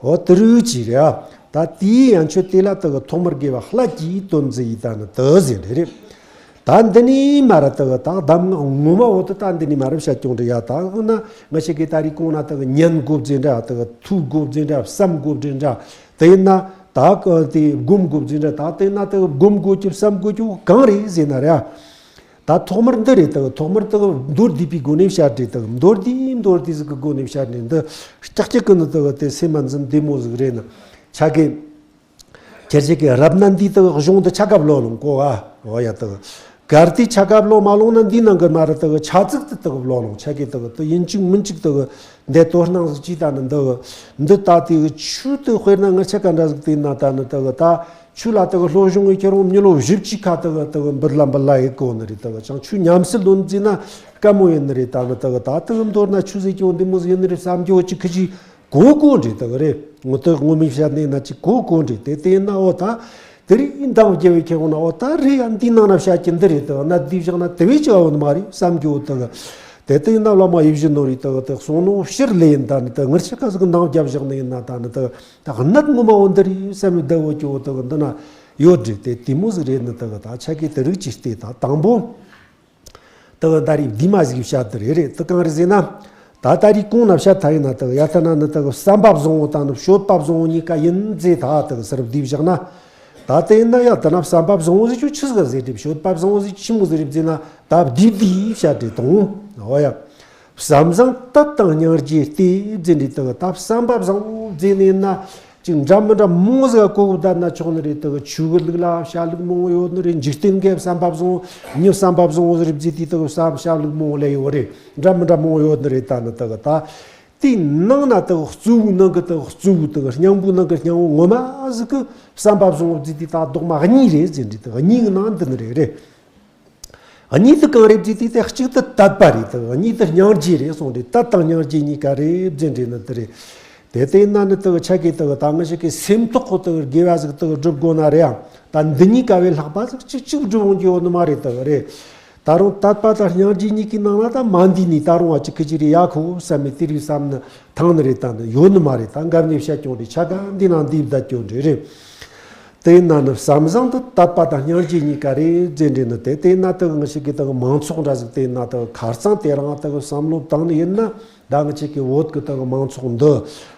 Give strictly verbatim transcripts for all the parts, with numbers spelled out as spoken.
འོ་དེ་རིགས་ཅིག་རེད་ཨ། ད་དེའི་ཡན་ཆོད་དེ་ལ་དེ་གི་ཐོག་མར་དགེ་བ་ལྷ་གིས་དོན་མཛད་ཡི་ད་ནི་དེ་ཟེར་རེད་རེད། ད་འདི་ནས་མ་ར་དེ་གི་ད་གདམས་ངག་ངོ་མ་འོ་དེ་ད་འདི་ནས་མ་ར་བཤད་ཀྱང་རེད་ཡ། ད་འོ་ན་ང་ཞིག་གིས་ད་རེས་གོང་ན་དེ་གི་ཉན་དགོས་ཟེར་འདྲ། དེ་གི་ཐོས་དགོས་ཟེར་འདྲ། བསམ་དགོས་ཟེར་འདྲ། དེ་ཡིན་ན་ད་གི་དེ་སྒོམ་དགོས་ཟེར་འདྲ། ད་དེ་ཡིན་ན་དེ་གི་སྒོམ་དགོས་ཀྱི་བསམ་དགོས་ཀྱི་གང་རེད་ཟེར་ན་རེད་ཨ། ད་ཐོག་མར་འདི་རེད། དག་ཐོག་མར་དག་མདོར་བསྡུས་པའི་སྒོ་ནས་བཤད་རེད། དག་མདོར་བསྡུས་མདོར་བསྡུས་ཟིག་གི་སྒོ་ནས་བཤད་ནས་འདི་ཀྱག་ཀྱག་གི་ནི་དག་དེ་སེམས་མ་འཛིན་བདེ་མོ་ཟིག་རེད་ནི། ཆ་གི་ཁྱེད་ཅག་གི་རབ་ན་འདིའི་དག་གཞུང་འདི་ཆ་གབ་ལོ་ལོང་གོ་ཨ། འོ་ཡ་དག་གར་དེ་ཆ་གབ་ལོ་མ་ལོང་ན་འདིའི་ནང་གི་མ་ར་དག་ཆ་ཙིག་དེ་དག་ལོ་ལོང་། ཆ་གི་དག་དེ་ཡིན་གཅིག་མིན་གཅིག་དག་འདི་དོ་སྣང་ཟིག་ཅིག་ད་ནི་འདི་འདི་ད་དེ་ཆུ་དེ་དཔེར་ན་ང་ཆ་ག་འདྲ་ཟིག་དེ་ན་ད་ནི་དག་ད། ཆུ་ལ་དག་ལྷོ་གཞུང་གི་ཁྱེད་རང་མྱི་ལོ་བཞི་བཅུ་ཁ་དག་དག་འབུད་ལ་འབུད་ལ་ཡེ་གོ་ནི་རེད། དག་ཅང་ཆུ་ཉམས་སུ་ལོན་རྩིས་ན་དཀའ་མོ་ཡིན་ནི་རེད། ད་ནི་དག་ད་དག་མདོར་ན་ཆུ་ཟེར་ཀྱང་འདི་མོ་ཟིག་ཡིན་ནི་རེད་བསམ་རྒྱུ་ཅིག་ཁི་ཅིག་གོ་གོ་འདྲེ་དག་རེད། ངོ་དག་ངོ་མི་བཤད་ནས་ན་ཅིག་གོ་གོ་འདྲེ་དེ་དེ་ན་འོ་ད་དེ་རིགས་འདང་རྒྱལ་བའི་ཁྱེད་རང་ན་འོ་ད་རེད་ཡ། འདི་ནང་ན་བཤད་ཀྱི་འདི་རེད། དག་ན་འདི་བཞག་ན་དེ་བས་ཅི་འོ་ནི་མ་རེད་བསམ་རྒྱུ་དག་དེ་དེ་ཡིན་ན་བླ་མ་ཡིད་བཞིན་ནོར་བུའི་དག་དག་གསུང་ནོ་ཕྱིར་ལས་ཡིན། ད་ནི་དག་ངར་ཆ་ག་ཟིག་འདང་རྒྱབ་བཞག་ནི་ཡིན་ན་ད་ནི་དག་ད་གནད་ངོ་མ་འོ་འདི་རེད་བསམ་མི་བདེ་བོ་སྐྱོ་བོ་དག་འདི་ན་ཡོད་རེད། དེ་དེ་མོ་ཟིག་རེད་ནི་དག་ད་ཆ་གི་དེ་རིགས་ཅིག་སྟེ་ད་དང་པོ་དག་ད་རེས་བདེ་མ་ཟིག་བཤད་དེ་རེད་རེད། དེ་གང་རེད་ཟེར་ན། ད་ད་རེས་གོང་ན་བཤད་ཐ་ཡིན་ན་དག་ཡ་ཐ་ན་ནི་དག་བསམ་པ་བཟང་བོ་དང་ནི་སྤྱོད་པ་བཟང་བོ་གཉིས་ཀ་ཡིན་ཟེར། ད་དག་ཟེར་བདེ་བཞག་ན། ད་དེ་ཡིན་ན་ཡ་དེ་ན་བསམ་པ་བཟང་བོ་ཟིག་ཆུ་ཆི་ཟིག་ཟེར་རེད། སྤྱོད་པ་བཟང་བོ་ཟིག་ཆི་མོ་ཟིག་རེད་ཟེར་ན། ད་བདེ་བདེ་བཤད་དེ་དང་། འོ་ཡ། བསམ་བཟང་དད་དང་སྙིང་རྗེ་སྟེ་འཛིན་རེད་དག་ད་བསམ་པ་བཟང་བོ་འཛིན་ནས་ན་ཅིག་འདྲ་མི་འདྲ་མང་ཟིག་གོ་བོ་བསྡད་ན་ཆོག་ནི་རེད་དག་ཆོས་གི་ལུགས་ལ་བཤད་ལུགས་མང་བོ་ཡོད་ནི་རེད། འཇིག་རྟེན་གི་བསམ་པ་བཟང་བོ་མྱི་བསམ་པ་བཟང་བོ་ཟིག་རེད་ཟེར་དེ་དག་བསམ་བཤད་ལུགས་མང་བོ་ལས་ཡོད་རེད། འདྲ་མི་འདྲ་མང་བོ་ཡོད་ནི་རེད། ད་ནི་དག་ད་དེའི་ནང་ན་དག་གཙོ་བོའི་ནང་གི་དག་གཙོ་བོ་དག་སྙིང་པོའི་ནང་གི་སྙིང་བོ་ངོ་མ་ཟིག་གི་བསམ་པ་བཟང་བོ་ཟེར་དེ་ད་རྡོག་མ་གཉིས་རེད་ཟེར་འདྲ་དག་གཉིས་གི་ནང་འདི་ནི་རེད་རེད། གཉིས་དེ་གང་རེད་ཟེར་དུས་དེ་གཅིག་དེ་དད་པ་རེད། དེ་གཉིས་དེ་སྙིང་རྗེ་རེད་གསུངས་རེད། དད་དང་སྙིང་རྗེ་གཉིས་ཀ་རེད་ཟེར་འདྲ་ནི་དེ་རེད། དེ་ལྟས་ན་ནི་དེ་ཆ་གི་དེ་ད་ང་ཞིག་གི་སེམས་ཐོག་ཁོ་དེ་དགེ་བ་ཟིག་དེ་སྒྲུབ་དགོས་ན་རེད་ཨང་། ད་འདི་གཉིས་ཀ་བས་ལྷག་པ་ཟིག་གཅིག་གཅིག་སྒྲུབ་འོང་རྒྱུ་ཡོད་ནི་མ་རེད་དེ་རེད། ད་རུང་དད་པ་དང་སྙིང་རྗེ་གཉིས་ཀའི་ནང་ན་ད་མ་འདི་ནི་ད་རུང་བ་གཅིག་གི་ཅི་རེད་ཡ་ཁོ་བསམ་མི་དེ་རིགས་བསམ་ནི་ཐང་ནི་རེད། ད་ནི་ཡོད་ནི་མ་རེད། ད་འགབ་ནས་བཤད་ཀྱང་རེད། ཆ་ག་འདི་ན་འདི་བསྡད་ཀྱང་རེད་རེད། དེས་ན་ནི་བསམ་བཟང་དུ་དད་པ་དང་སྙིང་རྗེ་གཉིས་ཀ་རེད་ཟེར་འདྲ་ནི་དེ། དེས་ན་དེ་ང་ཞིག་གི་དེ་མང་ཚོགས་འདྲ་ཟིག་དེས་ན་དེ་ཁ་རྩང་དེ་རང་དེ་བསམ་བློ་བཏང་ནི་ཡིན་ན། ད་ང་ཞིག་གི་བོད་གི་དེ་མང་ཚོགས་འདི་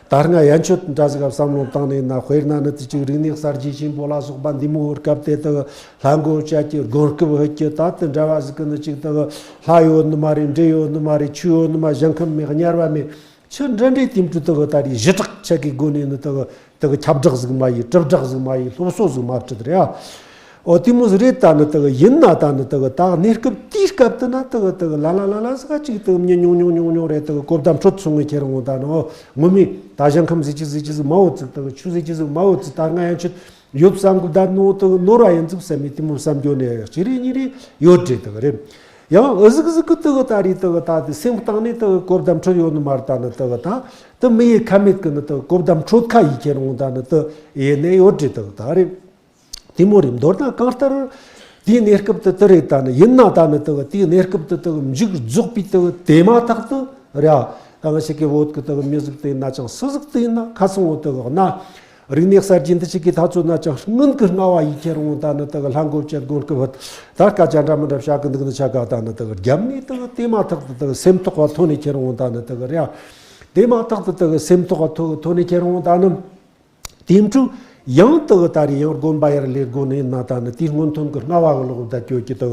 ད་སྔ་ཡན་ཆོད་འདྲ་ཟིག་བསམ་བློ་བཏང་ནི་ཡིན་ན། དཔེར་ན་ནི་དེ་ཅིག་རིག་གནས་གསར་བརྗེ་ཆེན་པོ་ལ་སོགས་པ་འདི་མོ་བོད་སྐབས་དེ་དེ་ལྷ་མགོ་བཅད་ཀྱི་དགོན་སྐབས་ཧུད་ཀྱི་ད་དེ་འདྲ་བ་ཟིག་གི་ནི་ཅིག་དེ་ལྷ་ཡོད་ནི་མ་རེད། འདྲེ་ཡོད་ནི་མ་རེད། ཆོས་ཡོད་ནི་མ། ཞིང་ཁམས་མེད། དམྱལ་བ་མེད། ཆི་འདྲ་འདྲའི་དེ་འཕྲོ་དག་ད་རེས་ཞི་དྲག་ཆ་གི་སྒོ་ནས་ནི་དག་དག་ཁྱབ་བསྒྲགས་ཟིག་མ་ཡིན། གྲུབ་བསྒྲགས་ཟིག་མ་ཡིན། སློབ་གསོ་ཟིག་མ་ཁྲིད་རེད་ཨ། ཨོ་དེ་མོ་ཟིག་རེད། ད་ནི་དག་ཡིན་ན་ད་ནི་དག་ད་གནས་སྐབས་དེའི་སྐབས་དུ་ན་དག་དག་ལ་ལ་ལ་ལ་ཟིག་ཅིག་དག་མྱི་ཉུང་ཉུང་ཉུང་ཉུང་རེད། དག་གོ་བརྡ་འཕྲོད་སོང་ངེ་ཁྱེད་རང་ད་ནི་ཨོ་ངོ་མས་ད་ཞིང་ཁམས་ཟིག་ཅིག་ཟིག་ཅིག་ཟིག་མ་འོ་ཙིག་དག་ཆུ་ཟིག་ཅིག་ཟིག་མ་འོ་ཙིག་ད་སྔ་ཡན་ཆད་ཡོད་བསམ་གི་བསྡད་ནོ་དག་ནོར་བ་ཡིན་ཟིག་བསམ་མི་དེ་མོ་བསམ་རྒྱུ་ནས་གཅིག་རེ་གཉིས་རེ་ཡོད་རེད། དག་རེད། ཡང་ཨུ་ཟིག་ཟིག་གི་དག་ད་རེད། དག་ད་དེ་སེམས་གཏིང་ནས་དག་གོ་བརྡ་འཕྲོད་ཡོད་ནི་མ་རེད། ད་ནི་དག་ད་དེ་མི་ཡི་ཁ་མེད་གི་ནི་དག་གོ་བརྡ་འཕྲོད་ཁ་ཡི་ཁྱེད་རང་ད་ནི་དེ་ཡེ་ནས་ཡོད་རེད། དག་ད་རེད། དེ་མོ་རེད། མདོར་ན་གང་ལྟར་དེའི་གནས་སྐབས་དུ་དེ་རེད། ད་ནི་ཡིན་ན་ད་ནི་དག་དེའི་གནས་སྐབས་དུ་དག་མཇུག་རྫོགས་པའི་དག་དེ་མ་ཐག་ཏུ་རེད་ཨ། ད་ང་ཞིག་གི་བོད་གི་དག་མི་ཟིག་དེ་ན་ཅང་སུ་ཟིག་དེ་ཡིན་ན་ཁ་སང་བོ་དག་ན། རིག་གནས་གསར་བརྗེ་འདི་ཞིག་གི་ཐག་ཚོད་ན་ཅང་སྔོན་གྱི་སྔ་བ་ཡི་ཁྱེད་རང་ད་ནི་དག་ལྷ་མགོ་བཅད་དགོན་སྐུ་བུད་ད་སྐད་ཆ་འདྲ་མི་འདྲ་བཤད་གི་འདུག་ནི་ཆ་ག་ད་ནི་དག་རྒྱབ་ནས་དག་དེ་མ་ཐག་ཏུ་དག་སེམས་ཐོག་བ་ཐོན་ནས་ཁྱེད་རང་ད་ནི་དག་རེད། དེ་མ་ཐག་ཏུ་དག་སེམས་ཐོག་བ་ཐོ་ཐོན་ནས་ཁྱེད་རང་ད་ནི་དེ་འཕྲོ་ཡང་དག་ད་རེས་ཡང་དགོན་པ་ཡར་ལས་དགོན་ནས་ན་ད་ནི་དེ་སྔོན་ཐོན་གྱི་སྔ་བ་གི་ལོག་ད་སྐྱོད་ཀྱི་དག་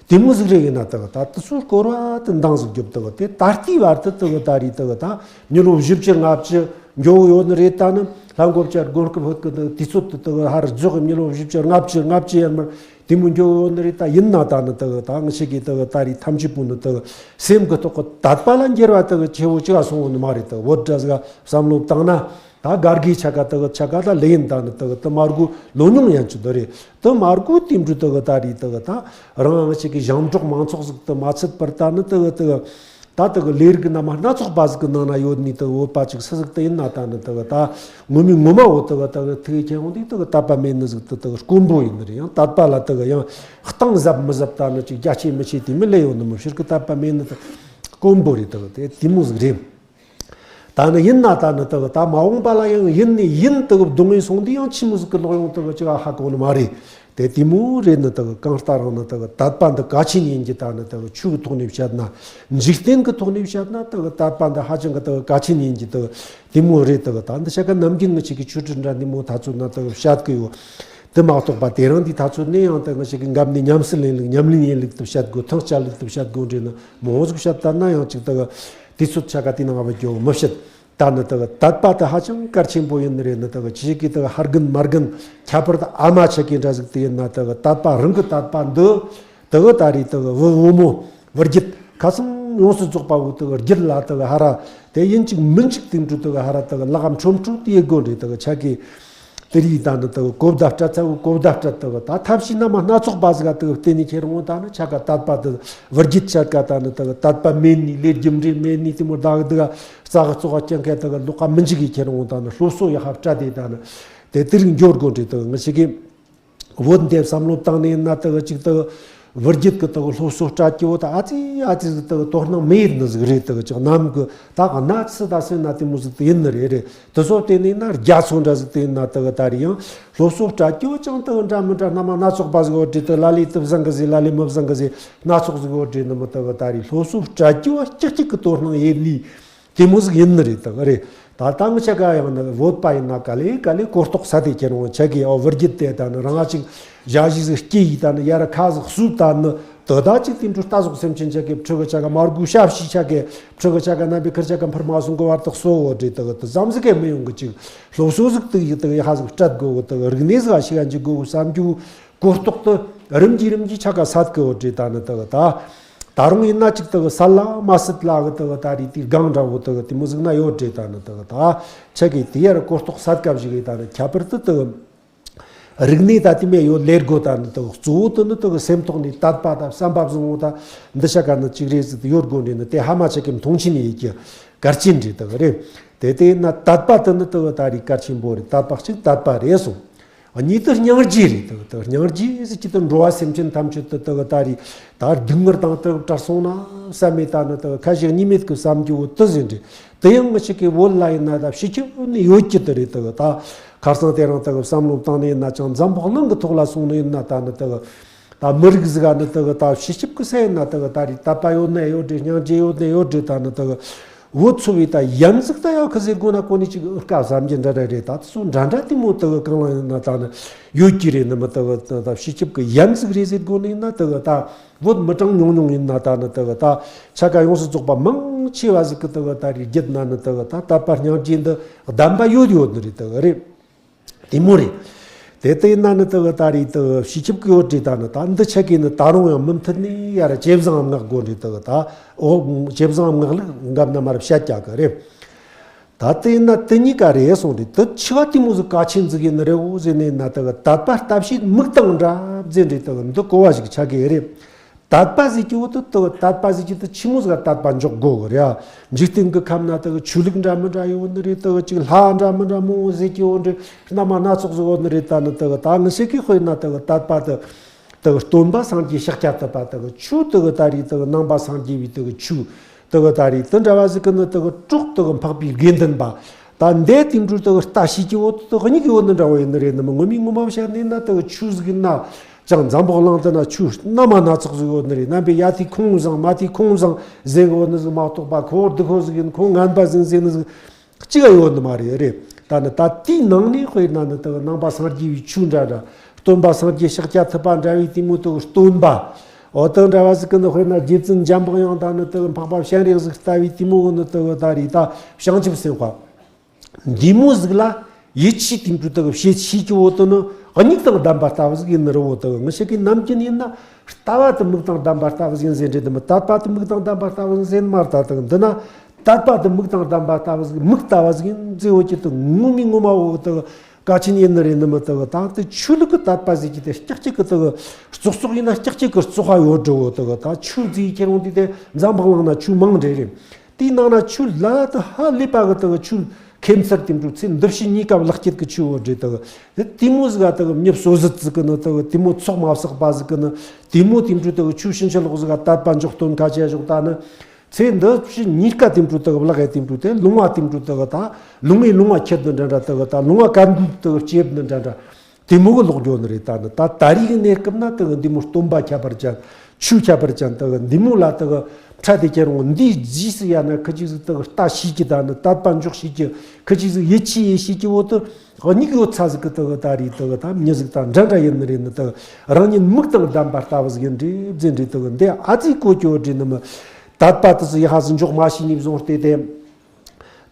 དེ་མོ་ཟིག་རེ་ཡིན་ན་དག་ད་དུ་སུ་སྐོར་བ་དུ་འདང་ཟིག་རྒྱོབ་དག་དེ་ད་ལྟའི་བར་དུ་དག་ད་རེས་དག་ད་མྱི་ལོ་བཞི་བཅུ་ལྔ་བཅུ་འགྱོ་ཡོད་ནི་རེད། ད་ནི་ལྷ་མགོ་བཅད་དགོན་སྐུ་བུད་ཀྱི་དུས་ཚོད་དུ་དུ་ཧར་རྫོགས་མྱི་ལོ་བཞི་བཅུ་ལྔ་བཅུ་ལྔ་བཅུ་ཡར་མར་དེ་མོ་འགྱོ་ཡོད་ནི་རེད། ད་ཡིན་ན་ད་ནི་དུ་ད་ང་ཞིག་གིས་དུ་ད་རེས་ཐམས་ཅད་པོ་ནི་དུ་སེམས་ཀྱི་ཐོག་གི་དད་པ་ལ་འགྱུར་བ་དུ་ཆེ་བོ་ཅི་ག་སོང་བ་ནི་མ་རེད། དུ་བོད་འདྲ་ཟིག་བསམ་བློ་བཏང་ན་ད་གར་གི་ཆ་ག་དུ་ཆ་ག་ད་ལེ་ཡིན། ད་ནི་དུ་དུ་མར་གུ་ལོ་ཉུང་ཡན་ཆུ་དུ་རེད། དུ་མར་གུ་དེ་འབྲུ་དུ་ད་རེས་དུ་ད་རང་ང་ཞིག་གི་ཞིང་འབྲོག་མང་ཚོགས་ཟིག་དུ་མ་ཚད་པར་ད་ནི་དུ་དུ། ད་དེ་གི་ལས་རིགས་རྣམ་སྣ་ཚོགས་པ་ཟིག་གི་ནང་ན་ཡོད་ནི་དེ་གི་བོད་པ་ཅིག་སུ་ཟིག་དེ་ཡིན་ན་ད་ནི་དེ་གི་ད་ངོ་མའི་ངོ་མ་བོ་དེ་གི་དེ་གི་ཐུགས་ཁྱེད་འོང་དུས་དེ་གི་དད་པ་མེད་ནི་ཟིག་དེ་དེ་གི་དཀོན་པོ་ཡིན་ནི་རེད། ཡང་དད་པ་ལ་དེ་གི་ཡང་གཏིང་ཟབ་མི་ཟབ་ད་ནི་ཅིག་རྒྱ་ཆེ་མི་ཆེ་དེ་མི་ལས་ཡོད་ནི་མི་ཕྱིར་གི་དད་པ་མེད་ནི་དེ་དཀོན་པོ་རེད། དེ་གི་དེ་དེ་མོ་ཟིག་རེད། ད་ནི་ཡིན་ན་ད་ནི་དག་ད་མ་འོངས་པ་ལ་ཡང་ཡིན་ནི་ཡིན་དག་སྡུག་བསྔལ་སོང་དུས་ཡང་ཆི་མོ་ཟིག་གི་ལོག་ཡོང་དག་ཅི་ག་ཧ་གོ་ནི་མ་རེད། དེ་དེ་མོ་རེད་ནི་དག་གང་ལྟར་རང་ནི་དག་དད་པ་འདི་གལ་ཆེན་ཡིན་གྱི། ད་ནི་དག་ཆོས་ཀྱི་ཐོག་ནས་བཤད་ན། འཇིག་རྟེན་གྱི་ཐོག་ནས་བཤད་ན་དག་དད་པ་འདི་ཧ་ཅང་གི་དག་གལ་ཆེན་ཡིན་གྱི། དག་དེ་མོ་རེད། དག་ད་འདི་ཆ་ག་ནམ་རྒྱུན་ངི་ཆེ་གི་ཆོས་ཁྲིད་འདྲ་འདི་མོ་ད་ཚོད་ན་དག་བཤད་གི་ཡོད། དེ་མ་གཏོགས་པ་དེ་རིང་འདི་ད་ཚོད་ནས་ཡང་དག་ངི་ཆེ་གི་འགབ་ནས་ཉམས་སུ་ལེན་ལུགས་ཉམས་ལེན་ཡིན་ལུགས་དུ་བཤད་དགོས། ཐང་ཆད་ལུགས་དུ་བཤད་དགོས་འདྲེ་ནི་མོ་ཟིག་བཤད་ད་ན་ཡང་ཅིག་དག་དུས་ཚོད་ཆ་ག་དེ་ནང་བ་རྒྱོ་མི་བཤད། ད་ནི་དག་དད་པ་དེ་ཧ་ཅང་གལ་ཆེན་པོ་ཡིན་ནི་རེད། ནི་དག་ཆི་གི་དག་ཧ་རྒན་མ་རྒན་ཁྱད་པར་དུ་ཨ་མ་ཆ་གི་འདྲ་ཟིག་དེ་ཡིན་ན་དག་དད་པ་རང་གི་དད་པ་འདི་དག་ད་རེད་དག་བུ་བུ་མོ་བུ་རྒྱུད་ཁ་སང་ཡོངས་སུ་རྫོགས་པ་བོ་དག་རྒྱུད་ལ་དག་ཧ་ར་དེ་ཡིན་གཅིག་མིན་གཅིག་དེ་འགྲོ་དག་ཧ་ར་དག་ལག་འཕྲོམ་འཕྲོམ་དེ་ཡེ་དགོ་འདྲེ་དག་ཆ་གི་དེ་རིགས་ད་ནི་དག་གོ་བརྡ་སྤྲད་ཚ་བོ་གོ་བརྡ་སྤྲད་དག་ད་ཐབས་ཤེས་རྣམ་པ་སྣ་ཚོགས་པ་ཟིག་དག་བརྟེན་ནས་ཁྱེད་རང་ད་ནི་ཆ་ག་དད་པ་དག་བུ་རྒྱུད་ཆ་ག་ད་ནི་དག་དད་པ་མེད་ནི་ལས་རྒྱུ་འབྲས་མེད་ནི་དེ་མོ་དག་དག་རྩ་གི་ཙོག་ག་སྐྱེ་མཁན་དག་ལོག་ག་མི་འཇིག་གི། ཁྱེད་རང་ད་ནི་སློབ་གསོ་ཡག་པ་སྤྲད་དེ་ད་ནི་དེ་དེ་རིགས་འབྱོར་དགོ་འདྲེ་དག་ངི་ཆེ་གི་བོད་འདི་བསམ་བློ་བཏང་ནས་ན་དག་ཅིག་དག་བུ་རྒྱུད་ཀྱི་དག་སློབ་གསོ་སྤྲད་ཀྱི་བོ་ད་ཨ་ཙི་ཨ་ཙི་ཟིག་དག་དོ་སྣང་མེད་ནི་ཟིག་རེད། དག་ཅིག་ནམ་གི་ད་གནའ་ཚུལ་ད་སེམས་ན་དེ་མོ་ཟིག་དེ་ཡིན་ནི་རེད་རེད། དེ་ཚོ་བལྟས་ནས་ན་རྒྱ་ཚོ་འདྲ་ཟིག་དེ་ཡིན་ན་དག་ད་རེད་ཡང་སློབ་གསོ་སྤྲད་ཀྱི་བོ་ཅང་དག་འདྲ་མི་འདྲ་རྣམ་པ་སྣ་ཚོགས་པ་ཟིག་བོ་འདྲེ་དག་ལ་ལས་དེ་བཟང་གི་ཟིག་ལ་ལས་མི་བཟང་གི་ཟིག་སྣ་ཚོགས་ཟིག་བོ་འདྲེ་ནི་མི་དག་ད་རེད་སློབ་གསོ་སྤྲད་ཀྱི་བོ་སྐྱིད་སྐྱིད་གི་དོ་སྣང་ཡེད་ནི། དེ་མོ་ཟིག་ཡིན་ནི་རེད་དག་རེད། ད་ལྟ་ངི་ཆ་ག་ཡང་ནི་བོད་པ་ཡིན་ན་ག་ལེ་ག་ལེ་གོ་རྟོགས་ས་དེ་ཁྱེད་རང་ཆ་གི་ཨོ་བུ་རྒྱུད་དེ་ད་ནི་རང་ང་ཅིག་ཞ་ཞི་ཟིག་སྐྱེ་ཡི་ད་ནི་ཡར་ཁ་ཟིག་གསོས་ད་ནི་དོ་ད་ཅིག་དེ་འཕྲུལ་རྟ་ཟོག་སེམས་ཅན་ཆ་གི་ཕྲུ་གུ་ཆ་ག་མར་གུ་ཤ་བྱི་ཆ་གི་ཕྲུ་གུ་ཆ་ག་རྣམ་པའི་ཁུར་ཆ་ག་འཕུར་མ་སོང་གི་བར་དུ་གསོ་བོ་འདྲེ་དག་དུ་ཙམ་ཟིག་གི་མི་ཡོང་གི། ཅིག་སློབ་གསོ་ཟིག་དུ་ཡི་དག་ཡི་ཧ་ཟིག་སྤྲད་དགོ་གི། དག་རིག་གནས་ཟིག་ཞིག་ཡང་འཇིག་དགོ་གི་བསམ་རྒྱུ། གོ་རྟོགས་དུ་རིམ་གྱིས་རིམ་གྱིས་ཆ་ག་སད་གི་ཡོད་འདྲེ་ད་ནི་དག་ད། ད་རུང་ཡིན་ན་ཅིག་དག་སད་ལ་མ་སད་ལ་གི་དག་ད་རེད་དེ་སྒང་འདྲ་བོ་དག་དེ་མོ་ཟིག་ན་ཡོད་འདྲེ་ད་ནི་དག་ད། ཆ་གི་དེ་ཡར་གོ་རྟོགས་སད་ག་བཞི་གི་ད་ནི་ཁྱད་པར་དུ་དག་རིག་གནས་ད་དེ་མེད་ཡོད་ལེར་དགོ་ད་ནི་དག་གཙོ་བོ་དུ་ནི་དག་སེམས་ཐོག་ནས་དད་པ་དང་བསམ་པ་བཟང་བོ་ད་འདི་ཆ་ག་ནི་ཅིག་རེད་ཟིག་ཡོད་དགོ་འདྲེ་ནི་དེ་ཧ་མ་ཆ་གི་མཐོང་ཆེན་ཡིན་གྱི་གལ་ཆེན་འདྲེ་དག་རེད། དེ་དེ་ཡིན་ན་དད་པ་དུ་ནི་དག་ད་རེད་གལ་ཆེན་པོ་རེད། དད་པ་གཅིག་དད་པ་རེད་སོང་། གཉིས་དུ་སྙིང་རྗེ་རེད། དག་དག་སྙིང་རྗེ་ཟེར་གྱི་དུ་འགྲོ་བ་སེམས་ཅན་ཐམས་ཅད་དུ་དག་ད་རེད་ད་སྡུག་བསྔལ་དང་དུ་བྲལ་སོང་ན་བསམ་མེད་ད་ནི་དག་ཁ་ཞིག་གཉིས་མེད་ཀྱི་བསམ་རྒྱུ་བོ་དུ་ཟིན་རེད། དེ་ཡང་ངི་ཞིག་གི་བོད་ལ་ཡིན་ན་ད་ཕྱི་ཁྱབ་ནི་ཡོད་ཀྱི་དུ་རེད། དག་ད་ཁར་སང་དེ་རིང་དག་བསམ་བློ་བཏང་ནས་ཡིན་ན་ཅང་འཛམ་བུ་གླིང་གི་ཐོག་ལ་སོང་ནས་ཡིན་ན་ད་ནི་དག་ད་མི་རིགས་ཟིག་ག་ནི་དག་ད་ཕྱི་ཁྱབ་ཀྱི་ས་ཡིན་ན་དག་ད་རེད་དད་པ་ཡོད་ན་ཡོད་རེད། སྙིང་རྗེ་ཡོད་ན་ཡོད་རེད། ད་ནི་དག་བོད་ཚོ་བའི་ད་ཡན་ཟིག་ད་ཡག་གི་ཟེར་དགོ་ན་གོ་ནི་ཅིག་ཨུ་སྐབས་བསམ་གྱི་འདྲ་འདྲ་རེད། ད་དེ་ཚོ་འདྲ་འདྲ་དེ་མོ་དག་གང་ལ་ཡིན་ན་ད་ནི་ཡོད་ཀྱི་རེད། ནི་མི་དག་ད་ཕྱི་ཁྱབ་ཀྱི་ཡན་ཟིག་རེད་ཟེར་དགོ་ནི་ཡིན་ན་དག་ད་བོད་མི་གྲངས་ཉུང་ཉུང་ཡིན་ན་ད་ནི་དག་ད་ཆ་ག་ཡོངས་སུ་རྫོགས་པ་མང་ཆེ་བ་ཟིག་གི་དག་ད་རེད་རྒྱུད་ན་ནི་དག་ད་དད་པ་སྙིང་རྗེ་འདི་ལྡན་པ་ཡོད་ཡོད་ནི་རེད། དག་རེད། དེ་མོ་རེད། དེ་ལྟ་ཡིན་ན་ནི་དག་ད་རེད་དག་ཕྱི་ཁྱབ་ཀྱི་ཡོད་རེད། ད་ནི་ད་འདི་ཆ་གི་ནི་ད་རུང་ཡང་མུ་མཐུད་ནས་ཡར་ཇེ་བཟང་ངམ་བསྔགས་དགོ་རེད། དག་ད་འོ་ཇེ་བཟང་ངམ་བསྔགས་ལུགས་འགབ་ན་མར་བཤད་རྒྱག་གི་རེད། ད་ལྟ་ཡིན་ན་དེ་གཉིས་ཀ་རེད་སོང་རེད། དེ་ཆི་བ་དེ་མོ་ཟིག་གལ་ཆེན་ཟིག་ཡིན་ནི་རེད་འོ་ཟེར་ནས་ན་དག་དད་པ་ལྟ་བྱེད་མིག་དང་འདྲ་ཟེར་རེད། དག་འདི་གོ་བ་ཞིག་ཆགས་ཀྱི་རེད། དད་པ་ཟེར་གྱི་འོ་དེ་དག་དད་པ་ཟེར་གྱི་དེ་ཆི་མོ་ཟིག་ག་དད་པ་འཇོག་དགོ་གི་རེད། འཇིག་རྟེན་གྱི་ཁམས་ན་དག་ཆོས་ལུགས་འདྲ་མི་འདྲ་ཡོད་ནི་རེད། དག་ཅིག་ལྷ་འདྲ་མི་འདྲ་མང་བོ་ཟེར་གྱི་འོ་འདྲ་རྣམ་པ་སྣ་ཚོགས་ཟིག་ཡོད་ནི་རེད། ད་ནི་དག་ད་ངི་ཤེས་ཀྱི་དཔེར་ན་དག་དད་པ་དེ་དག་སྟོན་པ་སངས་རྒྱས་ཤཱཀྱ་ཐུབ་པ་དག་ཆོས་དག་ད་རེད། དག་ནང་པ་སངས་རྒྱས་པའི་དག་ཆོས་དག་ད་རེད། དེ་འདྲ་བ་ཟིག་གི་ནི་དག་གྲོགས་དག་འཕགས་པའི་དགེ་འདུན་པ་ད་འདས་དེ་འཕྲོ་དག་ལྟ་ཤེས་ཀྱི་འོ་དེ་དག་གཉིས་ཀྱི་འོ་ནི་འདྲ་བོ་ཡིན་ནི་རེད། ནི་མི་ངོ་མའི་ངོ་མ་བཤད་ནས་ན་དག་ཆོས་ཟིག་ཡིན་ན། ཅང་འཛམ་བུ་གླིང་དུ་ན་ཆོས་རྣམ་པ་སྣ་ཚོགས་ཟིག་ཡོད་ནི་རེད། རྣམ་པའི་ཡ་དེ་ཁོང་བཟང་མ་དེ་ཁོང་བཟང་ཟེར་གི་ཡོད་ནི་ཟིག་མ་གཏོགས་པ་ཁོ་བོ་སྡུག་ཧོ་ཟིག་ཡིན། ཁོ་ངན་པ་ཟིག་ཟེར་ནི་ཟིག་གཅིག་ཡོད་ནི་མ་རེད། རེད། ད་ནི་ད་དེའི་ནང་ནས་དཔེར་ན་ནི་དག་ནང་པ་སངས་རྒྱས་པའི་ཆོས་འདྲ་འདྲ་སྟོན་པ་སངས་རྒྱས་ཤཱཀྱ་ཐུབ་པ་འདྲ་བའི་དེ་མོ་དག་སྟོན་པ་འོ་དེ་འདྲ་བ་ཟིག་གི་ནི་དཔེར་ན་རྗེ་བཙུན་འཇམ་པའི་དབྱངས་དང་ནི་དག་འཕགས་པ་སྤྱན་རས་གཟིགས་ལྟ་བུའི་དེ་མོ་གི་ནི་དག་ད་རེད། ད་བྱང་ཆུབ་སེམས་དཔའ། འདི་མོ་ཟིག་ལ་ཡིད་ཆེས་དེ་འདྲ་དག་བྱེད་ཤེས་ཀྱི་འོ་དེ་ནི་མིག་དང་ལྡན་པ་ལྟ་བུ་ཟིག་ཡིན་ནི་རེད་འོ། དག་ངི་ཤེས་ཀྱི་ནམ་རྒྱུན་ཡིན་ན་ལྟ་བ་དེ་མིག་དང་ལྡན་པ་ལྟ་བུ་ཟིག་ཡིན་ཟེར་འདྲེ་དེ་མི་དད་པ་དེ་མིག་དང་ལྡན་པ་ལྟ་བུ་ཟིག་ཟེར་མ་ལྟ། དག་འདི་ན་དད་པ་དེ་མིག་དང་ལྡན་པ་ལྟ་བུ་ཟིག་མིག་ལྟ་བ་ཟིག་ཡིན་ཟེར་འོ་ཀྱི་དག་ངོ་མའི་ངོ་མ་འོ་དག་གལ་ཆེན་ཡིན་ནི་རེད། ནི་མི་དག་ད་དེ་ཆོས་ལུགས་ཀྱི་དད་པ་ཟེར་གྱི་དེ་ཀྱག་ཀྱག་གི་དག་བཙོག་བཙོག་ཡིན་ན་ཀྱག་ཀྱག་གི་བཙོག་པ་ཡོད་འགྲོ་འོ། དག་ད་ཆོས་ཟེར་ཁྱེད་རང་དེ་དེ་འཛམ་བུ་གླིང་ན་ཆོས་མང་འདྲེ་རེད། དེའི་ནང་ན་ཆོས་ལ་དུ་ཧ་ལས་པ་གི་དུ་ཆོས་ཁེམ་ཚར་དེ་འགྲོ་ཚེ་འདི་ཕྱི་གཉིས་ཀ་ལག་ཁྱེར་གི་ཆོས་བོ་འདྲེ་དུ་དེ་དེ་མོ་ཟིག་ག་དུ་མྱི་བསོད་ཟད་ཟིག་གི་ནི་དུ་དེ་མོ་ཚོགས་མ་བསགས་པ་ཟིག་གི་ནི་དེ་མོ་དེ་འགྲོ་དུ་ཆོས་ཕྱིན་ཅི་ལོག་ཟིག་ག་དད་པ་འཇོག་སྟོན་ཁ་ཆེ་ཞོག་ད་ནི་ ཚེ་འདི་ཕྱི་གཉིས་ཀ་དེ་འཕྲོ་དག་བརླག་ཡ་དེ་འཕྲོ་དེ་ལུང་བ་དེ་འཕྲོ་དག་ད་ལུང་བའི་ལུང་བ་ཁྱེར་དུ་འདྲ་འདྲ་དག་ད་ལུང་བ་གན་དུ་དག་སྐྱེས་དུ་འདྲ་འདྲ་དེ་མོ་གི་ལོག་འགྱོ་ནི་རེད། ད་ནི་ད་ད་རེས་ཀྱི་གནས་སྐབས་ན་དག་འདི་མོ་སྟོན་པ་ཁྱད་པར་ཅན་ཆོས་ཁྱད་པར་ཅན་དག་འདི་མོ་ལ་དག་འཕྲད་དེ་ཁྱེར་འོང་འདིའི་རྗེས་སུ་ཡ་ན་ཁི་ཅིག་ཟིག་དག་ལྟ་ཤེས་ཀྱི་ད་ནི་དད་པ་འཇོག་ཤེས་ཀྱི་ཁི་ཅིག་ཟིག་ཡིད་ཆེས་ཡེ་ཤེས་ཀྱི་འོག་ཏུ། གཉིས་ཡོད་ཚ་ཟིག་གི་དག་ད་རེས་དག་ད་མྱི་ཟིག་དང་འདྲ་འདྲ་ཡིན་ནི་རེད། ནི་དག་རང་ཉིད་མིག་དང་ལྡན་པ་ལྟ་བུ་ཟིག་ཡིན་འདྲི་བཟེ་འདྲི་དག་འདི་ཨ་ཙི་གོ་ཀྱོ་འདྲི་ནི་མི་དད་པ་དེ་ཚོ་ཡ་ཧ་ཟིག་འཇོག་མ་ཤེས་ནི་བཟུང་སྟེ་དེ།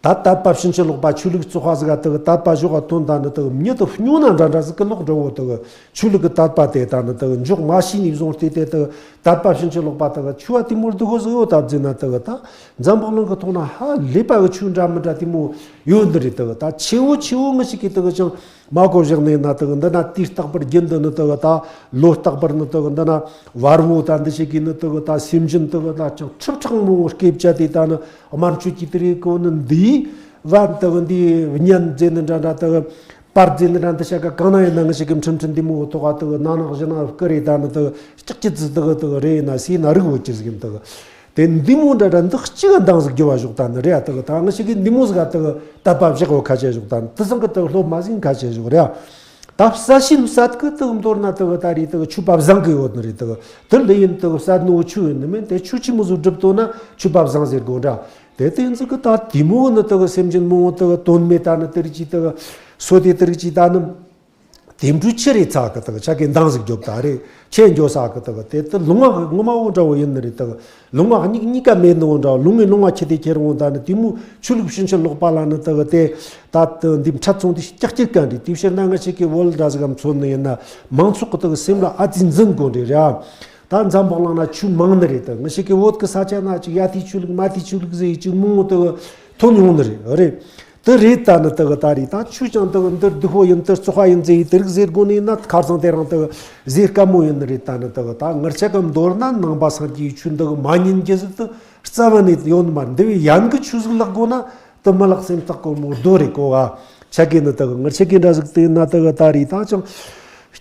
ད་དད་པ་ཕྱིན་ཅི་ལོག་པ་ཆོས་ལུགས་བཙོག་པ་ཟིག་ག་དག་དད་པ་ཞོག་ག་དོན་དག་ནི་དག་མྱི་དུ་སྨྱོ་ན་འདྲ་འདྲ་ཟིག་གི་ལོག་འགྲོ་བོ་དག་ཆོས་ལུགས་ཀྱི་དད་པ་དེ་ད་ནི་དག་འཇོག་མ་ཤེས་ནི་བཟུང་སྟེ་དེ་དག་དད་པ་ཕྱིན་ཅི་ལོག་པ་དག་ཆོས་བ་དེ་མོར་འདུག་གོ་ཟིག་ཡོད་ད་བཟེ་ན་དག་ད་འཛམ་བུ་གླིང་གི་ཐོག་ན་ཧ་ལས་པ་གི་ཆོས་འདྲ་མི་འདྲ་དེ་མོ་ཡོད་འདི་རེད། དག་ད་ཆེ་བོ་ཆེ་བོ་ངི་ཞིག་གིས་དག་ཅང་མ་གོ་བཞག་ནས་ན་དག་འདི་ན་དུས་རྟག་པར་རྒྱུན་དུ་ནི་དག་ད་ལོ་རྟག་པར་ནི་དག་འདི་ན་བར་བོ་ད་འདི་ཞིག་གིས་ནི་དག་ད་སེམས་ཅན་དག་ད་ཅང་ཁྲི་ཕྲག་མང་བོ་སྐེ་བཅད་དེ་ད་ནི་དམར་མཆོད་ཀྱི་དེ་རེད་གོ་ནི་འདིའི་བ་དག་འདིའི་གཉན་མཛེས་ནི་འདྲ་འདྲ་དག་པར་མཛེས་ནི་འདྲ་འདི་ཤ་ག་གང་ན་ཡིན་ན་ངི་ཞིག་གིས་ཁྲིམས་ཁྲིམས་འདི་མོ་ཐོག་ག་དག་ན་ནག་ཞི་ན་སྐུ་རེད། ད་ནི་དག་ལྕགས་ཀྱི་ཙི་དག་དག་རེད་ཡིན་ན་སི་ན་རིག་བོ་ཅི་ཟིག་ཡིན་དག་དེ་འདི་མོ་འདྲ་འདྲ་འདི་གཅིག་ག་འདང་ཟིག་རྒྱོབ་བ་ཞོག་ད་ནི་རེད་ཨ། དག་ད་ང་ཞིག་གིས་འདི་མོ་ཟིག་ག་དག་དད་པ་བཞག་གོ་ཁ་ཆེ་ཞོག་ད་ནི་དེ་ཚང་གི་དག་སློབ་མ་ཟིག་ཁ་ཆེ་ཞོག་རེད་ཨ། ད་བསད་ཤིན་བསད་གི་དག་མདོར་ན་དག་ད་རེད་དག་ཆོས་པ་བཟང་གི་ཡོད་ནི་རེད། དག་དེ་འདི་ཡིན་དག་བསད་ནོ་ཆོས་ཡིན་ནི་མིན་དེ་ཆོས་ཆི་མོ་ཟིག་སྒྲུབ་ཏོ་ན་ཆོས་པ་བཟང་ཟེར་དགོ་འདྲ། དེ་དེ་ཟིག་གི་ད་དེ་མོ་ནི་དག་སེམས་ཅན་མང་བོ་དག་དོན་མེད་ད་ནི་དེ་རིགས་ཀྱི་དག་སོ་དེ་དེ་རིགས་ཀྱི་ད་ནི། དེ་འཕྲོ་ཆི་རེད་ཚ་གི་དག་ཆ་གི་འདང་ཟིག་རྒྱོབ་ད་རེད། ཆེ་འགྱོ་ས་གི་དག་དེ་དེ་ལུང་བ་ངོ་མ་བོ་འདྲ་བོ་ཡིན་ནི་རེད། དག་ལུང་བ་གཉིས་གཉིས་ཀ་མེད་ནི་བོ་འདྲ་བོ་ལུང་ངི་ལུང་བ་ཁྱི་དེ་ཁྱེར་འོང་ད་ནི་དེ་མོ་ཆོས་ལུགས་ཕྱིན་ཅི་ལོག་པ་ལ་ནི་དག་དེ་ད་འདི་འཕྲད་ཚོང་དེ་ཀྱག་ཀྱག་ག་འདྲི་དེ་ཕྱིར་ན་ང་ཞིག་གི་བོད་འདྲ་ཟིག་གམ་ཚོད་ནི་ཡིན་ན་མང་ཚོགས་གི་དག་སེམས་ལ་ཨ་ཙི་འཛིན་དགོ་འདྲི་ར། ད་འཛམ་བུ་གླིང་ན་ཆོས་མང་ནི་རེད། དག་ང་ཞིག་གི་བོད་གི་ས་ཆ་ན་ཅིག་ཡ་དེ་ཆོས་ལུགས་མ་དེ་ཆོས་ལུགས་ཟེར་ཡི་ཅིག་མང་བོ་དག་ཐོན་ཡོང་ནི་རེད་རེད། དེ་རེད་ད་ནི་དག་ད་རེད་ད་ཆོས་ཀྱང་དག་འདིར་སྡུག་པོ་ཡིན་དེར་བཙོག་པ་ཡིན་ཟེར་ཡི་དེ་རིགས་ཟེར་དགོ་ནི་ན་ཁ་སང་དེ་རིང་དག་ཟེར་དཀའ་མོ་ཡིན་ནི་རེད། ད་ནི་དག་ད་ངར་ཆ་གམ་མདོར་ན་ནང་པ་སངས་རྒྱས་ཆོས་འདི་མ་ཉན་གྱི་ཟིག་དུ་རྩ་བ་ནས་ཡོད་ནི་མ་འདི་བས་ཡན་གི་ཆོས་ཟིག་ལག་དགོ་ན་དུ་མི་ལག་སེམས་ཐག་གོ་མོ་རྡོ་རེད་གོ་བ། ཆ་གི་ནི་དག་ངར་ཆ་གི་འདྲ་ཟིག་དེ་ན་དག་ད་རེད་ད་ཅང་།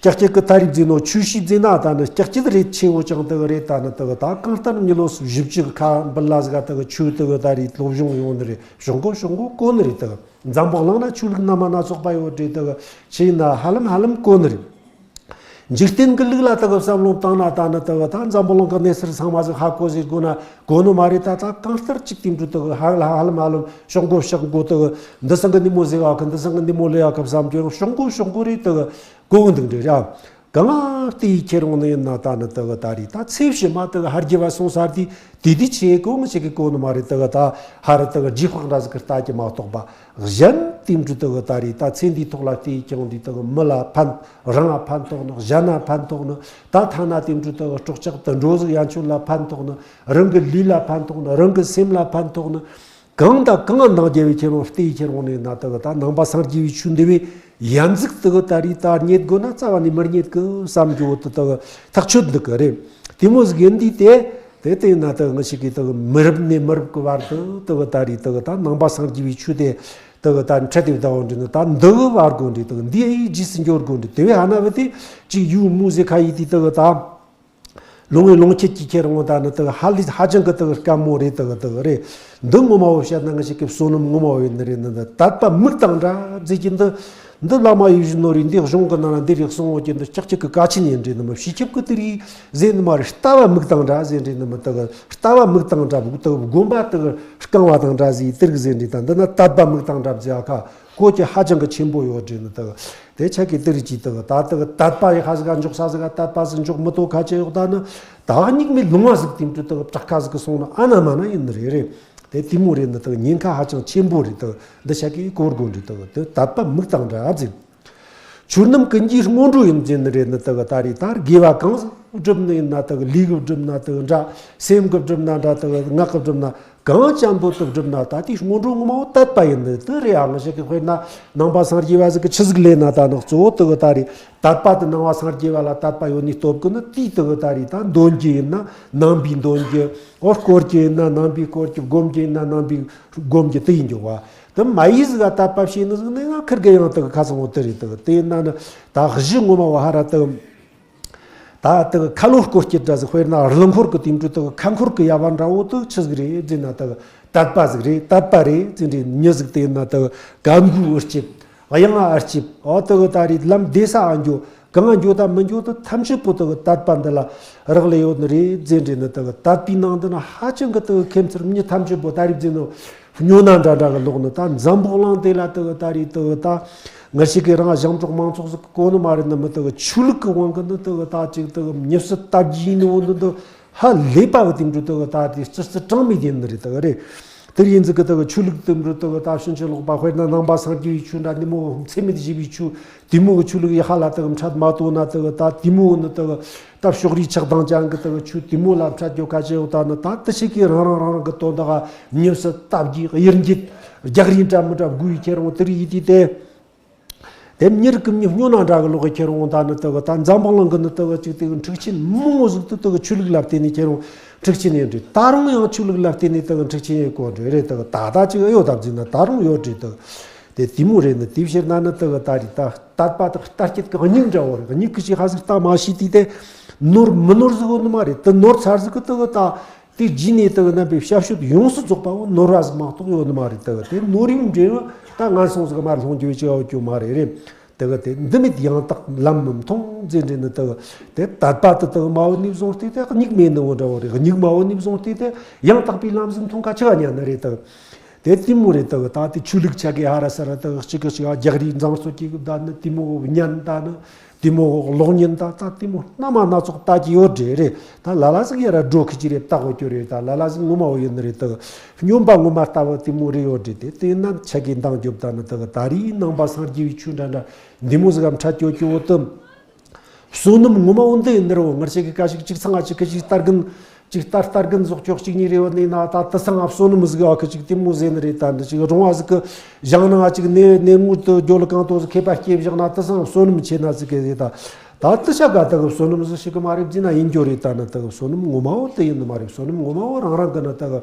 ཀྱག་ཀྱག་གི་ད་རིག་ཟེར་ནོ་ཆོས་ཤིག་ཟེར་ན་ད་ནི་ཀྱག་ཀྱག་རེད། ཆེ་བོ་ཅང་དག་རེད། ད་ནི་དག་ད་གང་ལྟར་མྱི་ལོ་སུ་བཞི་བཅུ་ཁ་འབུལ་ལ་ཟིག་དག་ཆོས་དག་ད་རེད་སློབ་སྦྱོང་ཡོང་ནི་རེད། ཞོག་གོ་ཞོག་གོ་གོ་ནི་རེད། དག་འཛམ་བུ་གླིང་ན་ཆོས་ལུགས་སྣ་མ་སྣ་ཚོགས་པ་ཡོད་རེད། དག་ཆེ་ན་ཧ་ལམ་ཧ་ལམ་གོ་ནི་རེད། འཇིག་རྟེན་གྱི་ལུགས་ལ་དག་བསམ་བློ་བཏང་ན་ད་ནི་དག་ད་འཛམ་བུ་གླིང་གི་གནས་ཚུལ་ཚང་མ་ཟིག་ཧ་གོ་ཟེར་དགོ་ན་གོ་ནི་མ་རེད། ད་ད་གང་ལྟར་གཅིག་དེ་འདྲ་དག་ཧ་ལ་ཧ་ལམ་ཧ་ལམ་ཞོག་གོ་ཞོག་གོ་དག་འདི་སང་གི་ནི་མོ་ཟེར་བ་གི་འདི་སང་གི་ནི་མོ་ལས་ཡ་གི་བསམ་གྱི་ཞོག་གོ་ཞོག་གོ་རེད། དག་གོ་གི་འདུག་འདྲ་ར། གང་ལྟེ་ཡི་ཁྱེར་འོང་ནི་ཡིན་ན་ད་ནི་དག་ད་རེད། ད་ཚེ་ཕྱི་མ་དག་ཧར་རྒྱས་པ་སོང་ས་དེ་དེ་དེ་ཆེ་གོ་ངི་ཆེ་གི་གོ་ནི་མ་རེད། དག་ད་ཧ་རི་དག་རྗེས་དཔག་འདྲ་ཟིག་གི་ལྟ་གི་མ་གཏོགས་པ་གཞན་དེ་འདྲ་དག་ད་རེད། ད་ཚེ་འདིའི་ཐོག་ལ་དེ་ཡི་ཁྱེར་འོང་དེ་དག་མི་ལ་ཕན་རང་ལ་ཕན་ཐོགས་ནི་གཞན་ལ་ཕན་ཐོགས་ནི་ད་ཐ་ན་དེ་འདྲ་དག་སྲོག་ཆགས་དུད་འགྲོ་ཟིག་ཡན་ཆོད་ལ་ཕན་ཐོགས་ནི་རང་གི་ལུས་ལ་ཕན་ཐོགས་ནི་རང་གི་སེམས་ལ་ཕན་ཐོགས་ནི། གང་དང་གང་འདང་རྒྱལ་བའི་ཁྱེར་འོང་ལྟེ་ཡི་ཁྱེར་འོང་ནས་ན་དག་ད་ནང་པ་སངས་རྒྱས་པའི་ཆོས་འདི་བས་ཡན་ཟིག་དག་ད་རེད། ད་རྙེད་དགོས་ན་རྩ་བ་ནས་མི་རྙེད་གི་བསམ་རྒྱུ་བོ་དུ་དག་ཐག་ཆོད་འདུག་གི་རེད། དེ་མོ་ཟིག་ཡིན་དུས་དེ་དེ་ལྟས་ན་དག་ངི་ཞིག་གིས་དག་མི་རབས་ནས་མི་རབས་ཀྱི་བར་དུ་དག་ད་རེད། དག་ད་ནང་པ་སངས་རྒྱས་པའི་ཆོས་དེ་དག་ད་འཕྲད་དེ་བདག་འོང་འདྲི་ནི་ད་འདི་བར་དགོས་འདྲི། དག་འདི་ཨེ་རྗེས་སུ་འཇོག་དགོས་འདྲི། དེ་བས་ཧ་ན་བུ་དེ་ཅིག་ཡུལ་མུ་ཟེ་ཁ་ཡི་དེ་དག་ད། ལུང་བའི་ལུང་ཁྱེད་ཀྱིས་ཁྱེར་འོང་ད་ནི་དག་ཧ་ལས་ཧ་ཅང་གི་དག་དཀའ་མོ་རེད། དག་དག་རེད། འདི་ངོ་མ་བོ་བཤད་ན་ང་ཞིག་གི་བསོད་ནམས་ངོ་མ་བོ་ཡིན་ནི་རེད། འདི་འདི་དད་པ་མིག་དང་འདྲ་ཟེར་གྱི་འདི། འདི་བླ་མ་ཡིད་བཞིན་ནོར་བུས་འདི་གཞུང་གི་ནང་ན་འདི་རིགས་གསུང་འོ་གྱི་འདི་ལྕགས་ཀྱི་གི་ཀ་ཆེན་ཡིན་འདྲེ་ནི་མི་ཕྱི་ཁྱབ་ཀྱི་དེ་རིགས་ཟེར་ནི་མ་རེད། ལྟ་བ་མིག་དང་འདྲ་ཟེར་འདྲེ་ནི་མི་དག་ལྟ་བ་མིག་དང་འདྲ་བུ་དག་བསྒོམ་པ་དག་རྐང་བ་དང་འདྲ་ཟེར་དེ་རིགས་ཟེར་འདྲེ་དང་འདི་ན་དད་པ་མིག་དང་འདྲ་ཟེར་ཨ་ཁ། གོ་གི་ཧ་ཅང་གི་ཆེན་པོ་ཡོད་དྲན་ནི་དག་དེ་ཆ་གི་དེ་རིགས་ཀྱིས་དག་ད་དག་དད་པ་ཡི་ཧ་ཟིག་ག་འཇོག་ས་ཟིག་ག་དད་པ་ཟིག་འཇོག་མི་ཐུབ་ཁ་ཆེ་ཡོད། ད་ནི་ད་གཉིས་མེད་ལུང་བ་ཟིག་དེ་འདྲ་དག་བྲག་ཁ་ཟིག་གི་སོང་ན་ཨ་ན་མ་ན་ཡིན་ནི་རེད་རེད། དེ་དེ་མོ་རེད་ནི་དག་ཉེན་ཁ་ཧ་ཅང་ཆེན་པོ་རེད། དག་འདི་ཆ་གི་གོ་དགོས་འདྲི་དག་དེ་དད་པ་མིག་དང་འདྲ་ཟིག་ཆོས་རྣམས་ཀུན་གྱི་སྔོན་འགྲོ་ཡིན་ཟེར་ནི་རེད། ནི་དག་ད་རེད། ད་དགེ་བ་གང་ཟིག་བསྒྲུབ་ནི་ཡིན་ན་དག་ལུས་ཀྱི་བསྒྲུབ་ན་དག་འདྲ། སེམས་ཀྱི་བསྒྲུབ་ན་འདྲ། དག་ངག་གི་བསྒྲུབ་ན་གང་ཅན་པོ་དུ་བསྒྲུབ་ན་ད་དེའི་སྔོན་འགྲོ་ངོ་མ་བོ་དད་པ་ཡིན་ནི་དེ་རེད། ཨ་ང་ཞིག་གི་དཔེར་ན་ནང་པ་སངས་རྒྱས་པ་ཟིག་གི་ཆི་ཟིག་ལས་ན་ད་ནི་གཙོ་བོ་དག་ད་རེད། དད་པ་དེ་ནང་པ་སངས་རྒྱས་པ་ལ་དད་པ་ཡོད་ནི་སྟོབས་ཀྱིས་ནི་དེའི་དག་ད་རེད། ད་འདོན་རྒྱུ་ཡིན་ན་ནང་པའི་འདོན་རྒྱུ། འོ་བསྐོར་རྒྱུ་ཡིན་ན་ནང་པའི་བསྐོར་རྒྱུ། སྒོམ་རྒྱུ་ཡིན་ན་ནང་པའི་སྒོམ་རྒྱུ་དེ་ཡིན་རྒྱུ་བ། དེ་མ་ཡིས་ཟིག་ག་དད་པ་བྱས་ནི་ཟིག་ནི་ང་ཁིར་གི་ཡང་དག་ཁ་སང་བོ་དེ་རེད། དག་དེ་ཡིན་ན་ནི་ད་གཞི་ངོ་མ་བ་ཧ་ར་དག་ད་དེ་གི་ཁ་ལོ་སྐོར་སྐྱིད་འདྲ་ཟིག་དཔེར་ན་རླངས་འཁོར་གི་དེ་འདྲ་དེ་གི་ཁ་འཁོར་གི་ཡ་བ་འདྲ་བོ་དེ་ཆི་ཟིག་རེད་ཟེར་ན། དེ་གི་དད་པ་ཟིག་རེད། དད་པ་རེད་ཟེར་འདྲ་མྱི་ཟིག་དེ་ཡིན་ན། དེ་གི་གབ་འགུལ་འུར་སྐྱིད། གཡང་ཨ་སྐྱིད། ཨོ་དེ་གི་ད་རེད་ལམ་བདེ་ས་ཨ་འགྱོ། གང་འགྱོ་ད་མི་འགྱོ་ད་ཐམས་ཅད་པོ་དེ་གི་དད་པ་འདི་ལ་རག་ལས་ཡོད་ནི་རེད་ཟེར་འདྲ་ནི། དེ་གི་དད་པའི་ནང་དུ་ན་ཧ་ཅང་གི་དེ་གི་ཁེམ་ཚུལ་མྱི་ཐམས་ཅད་པོ་ད་རེད་ཟེར་ནོ། སྨྱོ་ན་འདྲ་འདྲ་གི་ལོག་ནི། ད་འཛམ་བུ་གླིང་དེ་ལ་དེ་གི་ད་རེད་དེ་གི་ད་ང་ཞིག་གི་རང་ཞིང་འབྲོག་མང་ཚོགས་ཟིག་གོ་ནི་མ་རེད་ནི། མི་དེ་གི་ཆོས་ལུགས་གི་དབང་གི་ནི་དེ་གི་ད་ཅིག་དེ་གི་མྱི་སྲིད་ལྟ་རྒྱུ་ཡིན་ནོ་ནི་འདི་ཧ་ལས་པ་གི་དེ་འདྲ་དེ་གི་ད་དེ་ཙི་ཙི་གྲངས་མེད་ཡིན་ནི་རེད། དེ་གི་རེད། དེ་ཡིན་ཟིག་གི་དེ་གི་ཆོས་ལུགས་དེ་འདྲ་དེ་གི་ད་ཕྱིན་ཅི་ལོག་པ་དཔེར་ན་ནང་པ་སངས་རྒྱས་པའི་ཆོས་འདྲ་ནི་མོ་འཚེ་མེད་ཞི་བའི་ཆོས། དེ་མོ་གི་ཆོས་ལུགས་ཡི་ཧ་ལ་དེ་གི་འཕྲད་མ་ཐུབ་ན། དེ་གི་ད་དེ་མོ་ནི་དེ་གི་ད་ཕྱོགས་རིས་ཆགས་སྡང་ཅན་གི་དེ་གི་ཆོས་དེ་མོ་ལ་འཕྲད་རྒྱུ་ག་ཅི་ཡོད་ད་ནི། ད་དེ་ཞིག་གི་རང་རང་རང་རང་གི་དོན་དག་ག་མྱི་སྲིད་ལྟ་རྒྱུ་དབྱེར་འབྱེད་རྒྱག་རེས་འདྲ་མི་འདྲ་དགོས་ཡི་ཁྱེར་འོང་། དེ་རིགས་ཡིན་དུས་དེ། དེ་མྱི་རིགས་ཀྱི་མྱི་སྨྱོ་ན་འདྲ་གི་ལོག་གི་ཁྱེར་འོང་ད་ནི་དེ་གི་ད་འཛམ་བུ་གླིང་གི་ནི་དེ་གི་ཅིག་དེ་གི་འཁྲུག་ཆེན་མང་བོ་ཟིག་དེ་དེ་གི་ཆོས་ལུགས་ལ་བརྟེན་ནས་ཁྱེར་འོང་འཁྲུག་ཆེན་ཡིན་འདྲ། ད་རུང་ཡང་ཆོས་ལུགས་ལ་བརྟེན་ནས་དེ་གི་འཁྲུག་ཆེན་ཡིན་གོ་འདྲ་རེད། དེ་གི་ད་ལྟ་ཅིག་ཡོད་ད་བརྩིས་ན་ད་རུང་ཡོད་འདྲ་དེ་གི། དེ་དེ་མོ་རེད་ནི། དེའི་ཕྱིར་ན་ནི་དེ་གི་ད་རེད། ད་དད་པ་དེ་ལྟ་སྐྱེད་ཀྱི་སྙིང་འདྲ་བོ་རེད། སྙིང་གི་ཞིག་ཧ་ཟིག་ལྟ་མ་ཤེས་དུས་དེ་ནོར་མི་ནོར་ཟིག་ཡོད་ནི་མ་རེད། དེ་ནོར་ཚར་ཟིག་གི་དེ་གི་ད་དེ་རྗེས་ནས་དེ་གི་རྣམ་པའི་ཞབས་ཞུ་ཡོངས་སུ་རྫོགས་པ་བོ་ནོར་བ་ཟིག་མ་གཏོགས་ཡོད་ནི་མ་རེད། དེ་གི་དེ་ནོར་ཡོང་འདྲེ་བོ་ད་ངན་སོང་ཟིག་མར་ལྷུང་རྒྱུ་བའི་ཅི་ཡོད་རྒྱུ་མ་རེད། རེད། དེ་གི་དེ་འདི་མེད་ཡང་དག་ལམ་མི་མཐོང་ཟེར་འདྲེ་ནི། དེ་གི་དེ་དད་པ་དེ་དེ་གི་མ་བོ་ནས་བཟུང་སྟེ་དེ་སྙིགས་མེད་ནི་བོ་འདྲ་བོ་རེད། སྙིགས་མ་བོ་ནས་བཟུང་སྟེ་དེ་ཡང་དག་པའི་ལམ་ཟིག་མཐོང་ཁ་ཆི་ག་ཉན་ནི་རེད། དེ་གི་དེ་དེ་མོ་རེད། དེ་གི་ད་དེ་ཆོས་ལུགས་ཆ་གི་ཧ་ར་ས་ར་དེ་གི་གཅིག་གི་གཅིག་རྒྱག་རེས་འཛིང་རྩོད་ཀྱི་ད་ནི་དེ་མོ་ཉན་ད་ནི། དེ་མོ་གློག་བརྙན་ད་ད་དེ་མོ་སྣ་མ་སྣ་ཚོགས་ལྟ་གི་ཡོད་འདྲེ་རེད། ད་ལ་ལ་ཟིག་ཡ་ར་འགྲོ་ཁི་ཅི་རེད། ལྟ་གོ་ཀྱོ་རེད། ད་ལ་ལ་ཟིག་ངོ་མ་བོ་ཡིན་ནི་རེད། དེ་གི་སྨྱོན་པ་ངོ་མ་ལྟ་བུ་དེ་མོ་རེད་ཡོད་འདྲེ། དེ་དེ་ན་ཆ་གི་འདང་རྒྱོབ་ད་ནི། དེ་གི་ད་རེས་ནང་པ་སངས་རྒྱས་པའི་ཆོས་འདྲ་འདྲ་འདི་མོ་ཟིག་ག་འཕྲད་ཀྱོ་ཀྱོ་བོ་དེ། བསོད་ནམས་ངོ་མ་བོ་འདི་ཡིན་ནི་རེད་བོ། ང་ཆ་གི་ཀ་ཞིག་གཅིག་ཚང་ང་ཅིག་གི་ཅིག་ལྟ་རྒན་ཅིག་ལྟ་ལྟ་རྒན་ཟོག་ཅོག་གཅིག་གཉིས་རེ་བ་ནས་ན། ད་དེ་སང་ང་བསོད་ནམས་ཟིག་ཨ་ཁི་ཅིག་དེ་མོ་ཟེར་ནི་རེད། ད་འདི་ཅིག་རོང་བ་ཟིག་གི་ཞང་ནང་ང་ཅིག་ནེ་ནེ་མུར་དུ་རྒྱོ་ལ་གང་དུ་ཟིག་ཁེ་པ་སྐྱེ་བཞག་ན་དེ་སང་བསོད་ནམས་ཆེ་ན་ཟིག་གི་ཟེར། ད་ད་དེ་ཤ་ག་ད་གི་བསོད་ནམས་ཟིག་ཤི་གི་མ་རེད་ཟེར་ན་ཡིན་རྒྱུ་རེད། ད་ནི་ད་གི་བསོད་ནམས་ངོ་མ་བོ་དེ་ཡིན་ནི་མ་རེད། བསོད་ནམས་ངོ་མ་བོ་རང་རང་གི་ནི་ད་གི་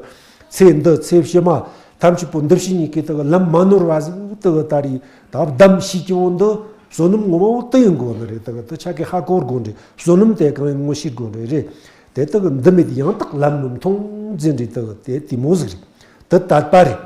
ཚེ་འདི་ཚེ་ཕྱི་མ་ཐམས་ཅད་པོ་འདི་ཕྱི་གཉིས་ཀྱི་ད་གི་ལམ་མ་ནོར་བ་ཟིག་ད་གི་ད་རེས་ད་བདམས་ཤེས་ཀྱི་བོ་འདི་བསོད་ནམས་ངོ་མ་བོ་དེ་ཡིན་དགོ་ནི་རེད། ད་གི་དེ་ཆ་གི་ཧ་གོ་དགོ་ནི་རེད། བསོད་ནམས་དེ་གང་ཡིན་ངོ་ཤེས་དགོ་ནི་རེད། དེ་ད་གི་འདི་མེད་ཡང་དག་ལམ་མི་མཐོང་ཟེར་འདྲེ་ད་གི་དེ་དེ་མོ་ཟིག་རེད། དེ་དད་པ་རེད།